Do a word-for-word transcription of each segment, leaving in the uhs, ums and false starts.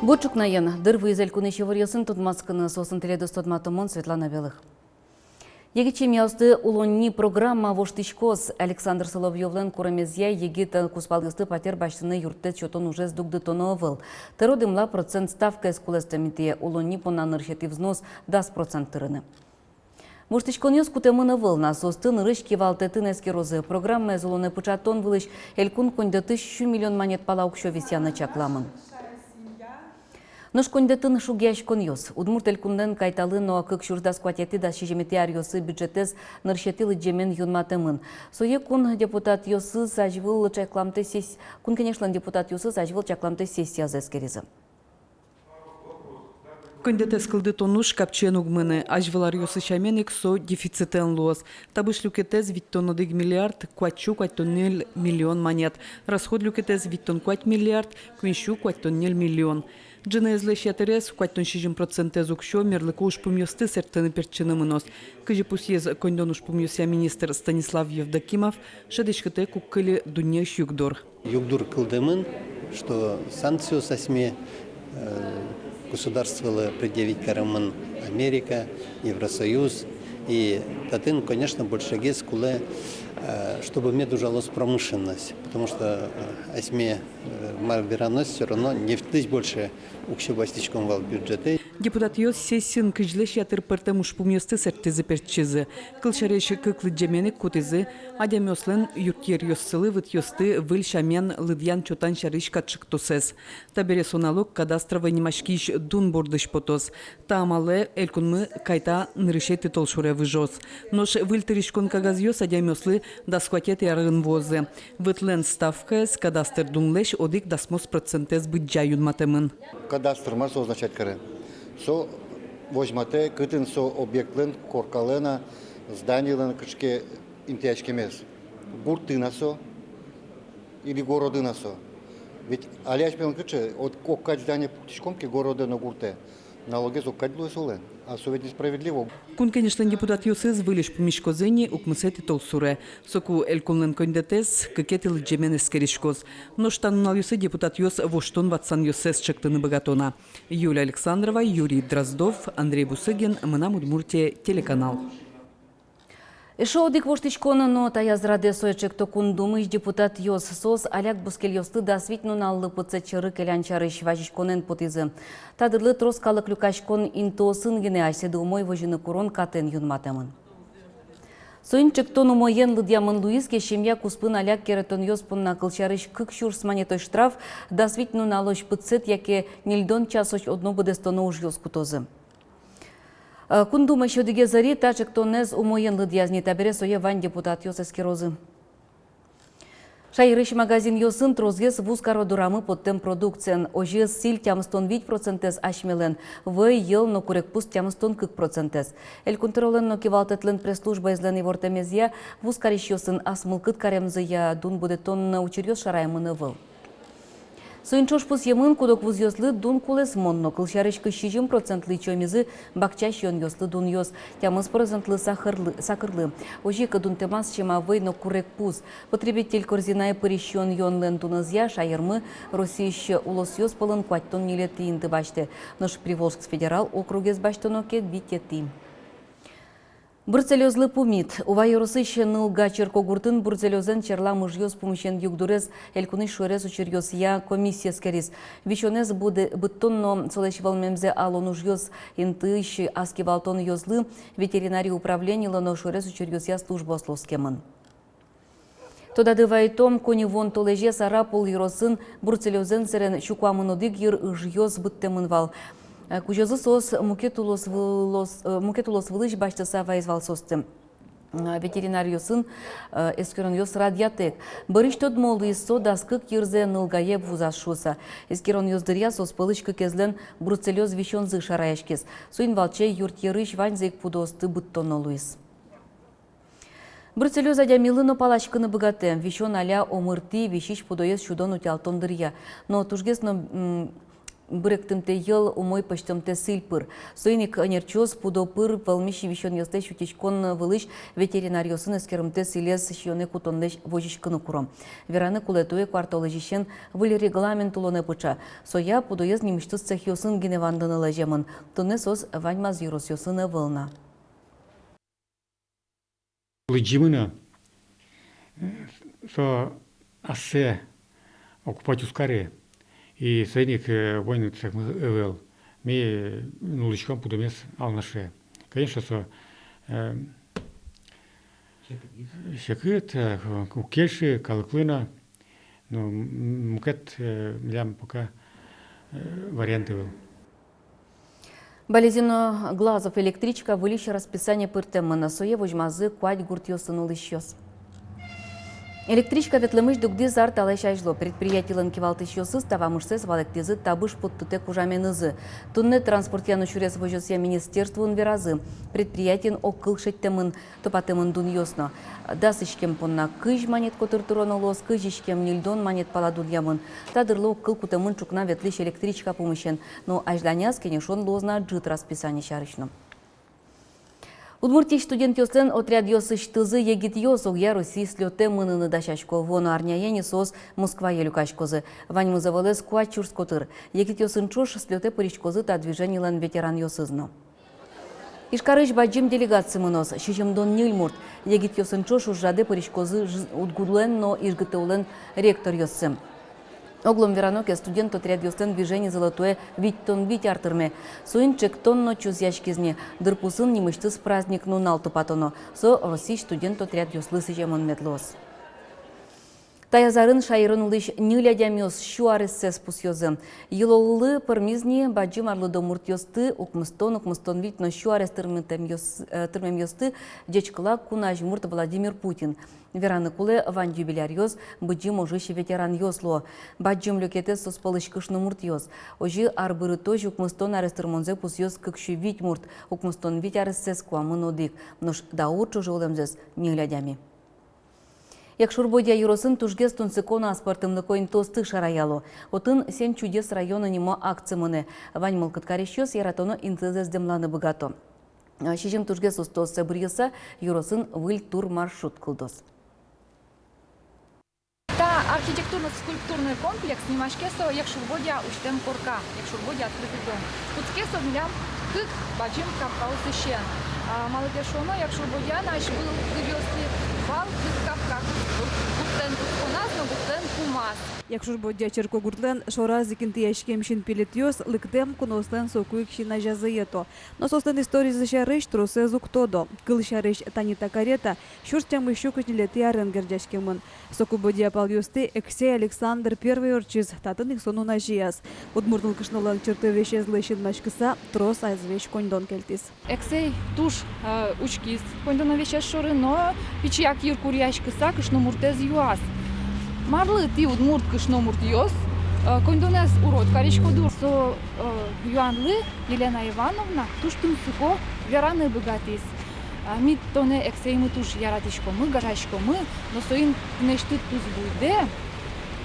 Бур ӵукнаен! Дыр вуиз элькунысь иворъёсын тодматскыны. Соосын тӥледыз тодмато мон, Светлана Белых. Егит семьяосты улонни программа воштӥськоз. Александр Соловьёвлэн куремезъя, егит кузпалъёсты патер басьтыны юрттэт сётон ужез дугдытоно ӧвӧл. Тӧро дымла процент ставкаез кулэстэмын. Тӥни улонни понна нырысетӥ взнос, дас процент тырыны. Воштӥськонъёс кутэмын ӧвӧл на, соосты нырысь кивалтэтын эскерозы. Программаез улонэ пыӵатон вылысь элькун коньдэтысь сю миллион манет пала уксё висъяны чакламын. Нош коньдэтын шугъяськонъёс. Удмурт Элькунлэн кайталы но кык сюрс дас куатетӥ, дас сизьыметӥ аръёсы бюджетэз нырысетӥ лыдӟемен юнматэмын. Сое кун депутатъёсыз азьвыл чакламтэ сесс-, Кун Кенешлэн депутатъёсыз азьвыл чакламтэ сессиязы эскеризы. Коньдэтэз кылдытон уж капчиен уг мыны. Азьвыл аръёсы сямен ик со дефицитэн луоз. Табысь люкетэз витьтон одӥг миллиард куатьсю куатьтон ньыль миллион манет. Расход люкетэз витьтон куать миллиард куиньсю куатьтон ньыль миллион. Ӝыныезлэсь ятырез, куатьтон сизьым процентэз уксё, мерлыко ужпумъёсты сэрттыны-пертчыны мыноз. Кызьы пусйиз коньдон ужпумъёсъя министр Станислав Евдокимов, шӧдӥськытэк уг кыльы дуннеысь югдур. Югдур кылдэмын, что санкциос асьме, э, государстволы предъявить каремын Америка, Евросоюз. И татын, конечно, большегес кулэ, э, чтобы мед ужалоз промышленность, потому что, э, асьме, э, мар верано, всё равно нефтьлэсь больше уксё басьтӥськом вал бюджетэ. Депутатъёс сессиын кызьлэсь ятыр пӧртэм ужпумъёсты сэрттӥзы-пертчизы. Кылсярысь, кык лыдӟемен ик кутӥзы адямиослэн юртъеръёссылы вытъёсты выль сямен лыдъян-чотан сярысь катчыктосэз. Табере со налог кадастровой нимаськись дун бордысь потоз. Та амалэ элькунмы кайта нырысетӥ толшуре выжоз. Нош выль тыриськон кагазъёс адямиослы дас куатетӥ арын вуозы. Вытлэн ставкаез кадастр дунлэсь одӥг дасмос процентэз быдӟа юнматэмын. Кадастр мар со означать каре? Со возьматэ, кытын со объектлэн, коркалэн-а, зданиелэн-а кыӵе ке интыяськемез. Гуртын-а со или городын-а со. Ведь али асьмелэн кыӵе, вот ог кадь здание пуктӥськом ке городэ но гуртэ, налогез ог кадь луэ солэн. А со ведь несправедливо. Кун Кенешлэн депутатъёсыз выльысь пумиськозы ни укмысэтӥ толсуре. Соку элькунлэн коньдэтэз кыкетӥ лыдӟемен эскериськоз. Нош та нуналъёсы депутатъёс воштон-ватсанъёссэс чектыны быгато на. Юлия Александрова, Юрий Дроздов, Андрей Бусыгин, «Мынам Удмуртие» телеканал. Эшшо одӥг воштӥськон но таяз радэ. Сое чекто Кун Думысь депутатъёс. Соос аляк бускельёсты дас вить нуналлы пытсэт сьӧры келян сярысь вазиськонэн потӥзы. Та дырлы трос калык люкаськон интыосын гинэ асьсэды умой возьыны курон катэн юнматэмын. Соин чектон умоен лыдъямын луиз ке, семья куспын аляк керетонъёс понна, кылсярысь, кык сюрс манетозь штраф, дас вить нуналозь пытсэт яке ньыльдон часозь одно быдэстоно ужъёс кутозы. Э, Кун Думаысь одӥгез ӧри та чектонэз умоен лыдъяз ни, табере сое вань депутатъёс эскерозы. Шаерысь магазинъёсын тросгес вузкаро дорамы поттэм продукциен. Озьы, сӥль тямыстон вить процентэз асьмелэн, вӧй, йӧл но курегпуз тямыстон кык процентэз. Элькун тӧролэн но кивалтэтлэн пресс-службаезлэн ивортэмезъя, вузкарисьёсын ас мылкыд каремзыя дун будэтон учыръёс шараямын ӧвӧл. Соин ӵош пусъемын, куд-ог вузъёслы дун кулэсмон но, кылсярысь, кызь сизьым процентлы ӵемизы бакча сиёнъёслы дунъёс, тямыс процентлы сахарлы, сакырлы. Озьы ик дунтэмаз сема вӧй но курегпуз. Потребитель корзинае пырись сиён-юонлэн дунэзъя шаермы Россиысь улосъёс пӧлын куатьтон ньылетӥ инты басьтэ, нош Приволжск федерал округез басьтоно ке, витетӥ. Бруцеллёзлы пумит. Ува ёросысь Нылга черкогуртын бруцеллёзэн черлам ужъёс пумысен югдурез элькунысь шуэрес учыръёсъя комиссия эскериз. Висёнэз будэ-, быдтон но солэсь вӧлмемзэ алон ужъёс интыысь ас кивалтонъёслы, ветеринария управленилы но шуэрес учыръёсъя службаослы оскемын. Тодады вайытом, коньывуон толэзе Сарапул ёросын бруцеллёзэн сэрен сю куамын одӥг йыр ыжъёс быдтэмын вал. Э, кузёзы соос мукет улос вылос-, э, мукет улос вылысь басьтыса вайиз вал соосты. Э, ветеринаръёсын, э, эскеронъёс радъятэк. Бӧрысь тодмо луиз, со дас кык йырзэ Нылгае вузаз шуыса. Эскеронъёс дыръя соос пӧлысь кыкезлэн бруцеллёз висёнзы шараяськиз. Соин валче юртъерысь ваньзэ ик пудоосты быдтоно луиз. Бруцеллёз адямилы но паласькыны быгатэ. Висён аля омыртӥ, висись пудоез сюдон-утялтон дыръя. Но тужгес но, м, быректымтэ йӧл умой пӧзьтымтэ сӥль пыр. Соин ик ӧнерчиос пудо пыр вӧлмись висёнъёслэсь утиськон вылысь ветеринаръёсын эскерымтэ сӥлез сиёнэ кутонлэсь возиськыны куро. Вераны кулэ, туэ куартолэзьысен выль регламент улонэ пыӵа. Соя пудоез нимысьтыз цехъёсын гинэ вандыны лэземын. Туннэ соос ваньмаз ёросъёсын ӧвӧл на. Лыдӟимы но, э, со ассэ окупать уз кары. И соин ик, э, вань но цехмы ӧвӧл. Ми, э, нуллӥськом пудомес Алнаше. Конечно, со, э, секыт, э, уг кельшы калыклы но. Ну, м-, мукет, э, милям пока, э, вариант ӧвӧл. Балезино — Глазов электричка выльысь расписание пыртэмын. Сое возьмазы куать гуртъёсын улӥсьёс. Электричка ветлэмысь дугдӥз ар талэсь азьло. Предприятилэн кивалтӥсьёсыз та вамышсэс валэктӥзы табыш поттытэк ужаменызы. Туннэ транспортъя но сюрес возёсъя министерствоын веразы: предприятиын огкыл шедьтэмын тупатэмын дунъёс но. Дас иськем понна кызь манет котыр тыроно луоз, кызь иськем ньыльдон манет пала дунъямын. Та дырлы огкыл кутэмын ӵукна ветлӥсь электричка пумысен. Но азьланяз кенешон луоз на ӝыт расписание сярысь но. Удмуртиысь студентъёслэн отрядъёсысьтызы егитъёс огъя Россиысь слётэ мыныны дасясько. Вуоно арняе ини соос Москвае люкаськозы. Ваньмыз ӧвӧлэз куать сюрс котыр. Егитъёсын ӵош слётэ пыриськозы та движенилэн ветеранъёсыз но. Ижкарысь бадӟым делегаци мыноз, сизьымдон ньыль мурт. Егитъёсын ӵош ужрадэ пыриськозы ж-, УдГУлэн но ИжГТУлэн ректоръёссы. Оглом верано ке, студент отрядъёслэн движенизылы туэ витьтон вить ар тырме. Соин ӵектон но чузъяськиз ни. Дырпусын нимысьтыз праздник нунал тупатоно. Со Россиысь студент отрядъёслы сӥземын мед луоз. Таяз арын шаерын улӥсь ньыль адямиос сю арессэс пусъёзы. Йылоллы пӧрмиз ни бадӟым арлыдо муртъёсты, укмыстон, укмыстон вить но сю арес тырмытэмъёс-, э, тырмемъёсты, ӟечкылак кун азьмурт Владимир Путин. Вераны кулэ, вань юбиляръёс Быдӟым ожысь ветеранъёс луо. Бадӟым люкетэз соос пӧлысь кышномуртъёс. Озьы арбырытозь укмыстон арес тырмонзэ пусъёз кык сю вить мурт, укмыстон вить арессэс куамын одӥг, нош даур ӵоже улэмзэс ньыль адями. Якшур-Бӧдья ёросын тужгес тунсыко но аспӧртэмлыко интыосты шараяло. Отын «Семь чудес района» нимо акци мынэ. Вань мылкыд карисьёс яратоно интызэс дэмланы быгато. Сизьым тужгес устооссэ быръыса, ёросын выль турмаршрут кылдоз. Та архитектурно-скульптурный комплекс нимаське со «Якшур-Бӧдья усьтэм корка», «Якшур-Бӧдья открытый дом». Кутске со милям кык бадӟым капкаосысен. А, малы ке шуоно, Якшур-Бӧдьяын азьвыл кылъёсы вал кык капка: гуртлэн кутсконаз но гуртлэн пумаз. Якшур-Бӧдья черкогуртлэн шораз ик интыяськем синпелетъёс лыктэм куноослэн соку ик син азязы йӧто. Но соослэн историзы сярысь тросэз уг тодо. Кылсярысь, тани та карета сюрс тямыс сю кызь ньылетӥ арын герӟаськемын. Соку Бӧдья палъёсты Эксэй Александр Первый ортчиз, татын ик со нуназеяз. Удмурт нылкышнолэн чыртывесезлы синмаськыса, трос азвесь коньдон кельтӥз. Эксэй туж, э, учкиз коньдонэз весез шоры, но пичияк йыркуръяськыса кышномуртэз юаз: «Марлы тӥ, удмурт кышномуртъёс, э, коньдонэз урод кариськоды?» Со, э, юанлы Елена Ивановна туж тунсыко вераны быгатӥз: «А ми тонэ, Эксэй, ми туж яратӥськомы, гажаськомы, но соин тынэсьтыд тусбуйдэ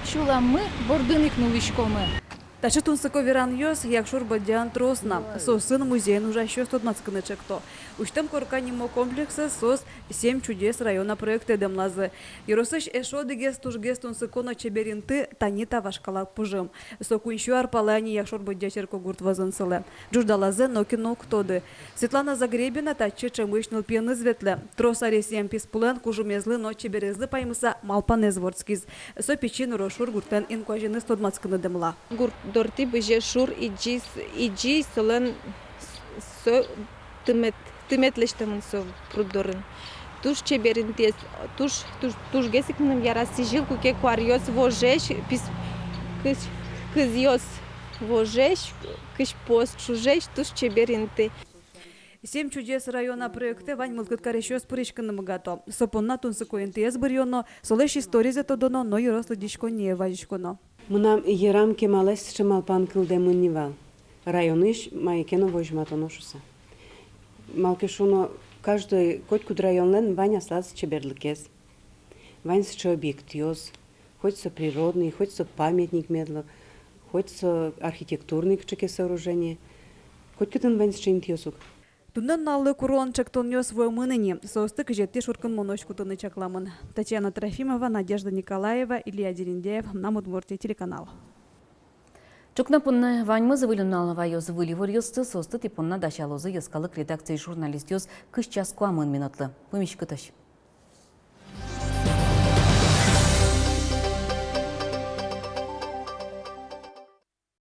сюлэммы бордын ик нуллӥськомы». Таӵе тунсыко веранъёс Якшур-Бӧдьяын трос на. Соосын музейын ужасьёс тодматскыны ӵекто. «Усьтэм корка» нимо комплексэз соос «Семь чудес района» проектэ дэмлазы. Ёросысь эшшо одӥгез тужгес тунсыко но чебер инты — тани та вашкала пужым. Со куинь сю ар пала ини Якшур-Бӧдья черкогурт вӧзын сылэ. Ӝуждалазэ нокин но уг тоды. Светлана Загребина татчы ӵемысь нылпиеныз ветлэ. Трос аресъем писпулэн кужымезлы но чеберезлы паймыса, малпанэз вордскиз. Со пичи Нурошур гуртлэн инкуазеныз тодматскыны дэмла. Гурт дортӥ бызе шур, Иӟи, Иӟи, солэн с-, со тымет, тымет лэсьтэмын со пруд дорын. Туж чебер интыез, туж, туж, тужгес ик мыным яра сӥзьыл, куке куаръёс вожесь, пис-, кыз-, кызъёс вожесь, кызьпуос ӵужесь, туж чебер инты. «Семь чудес района» проектэ вань мылкыд карисьёс пыриськыны быгато. Со понна тунсыко интыез быръёно, солэсь историзэ тодоно но ёрос лыдӟиськонние вазиськоно. Мынам йырам кемалась сыӵе малпан кылдэмын ни вал: районысь мае ке но возьматоно шуыса. Малы ке шуоно, каждой, котькуд районлэн вань аслаз чеберлыкез, вань сыӵе объектъёс, хоть со природный, хоть со памятник мед луоз, Хоть со архитектурный кыӵе ке сооружение, котькытын вань сыӵе интыос ук. Туннэ нуналлы курон ӵектонъёс вуэмын ини, соосты кызетӥ шуркынмонозь кутыны чакламын. Татьяна Трофимова, Надежда Николаева, Илья Дерендяев, «Мынам Удмуртие» телеканал. Ӵукна понна ваньмыз. Выль нунал ваёз выль иворъёсты, соосты тӥ понна дасялозы йӧскалык редакциысь журналистъёс кызь час куамын минутлы. Пумиськытозь.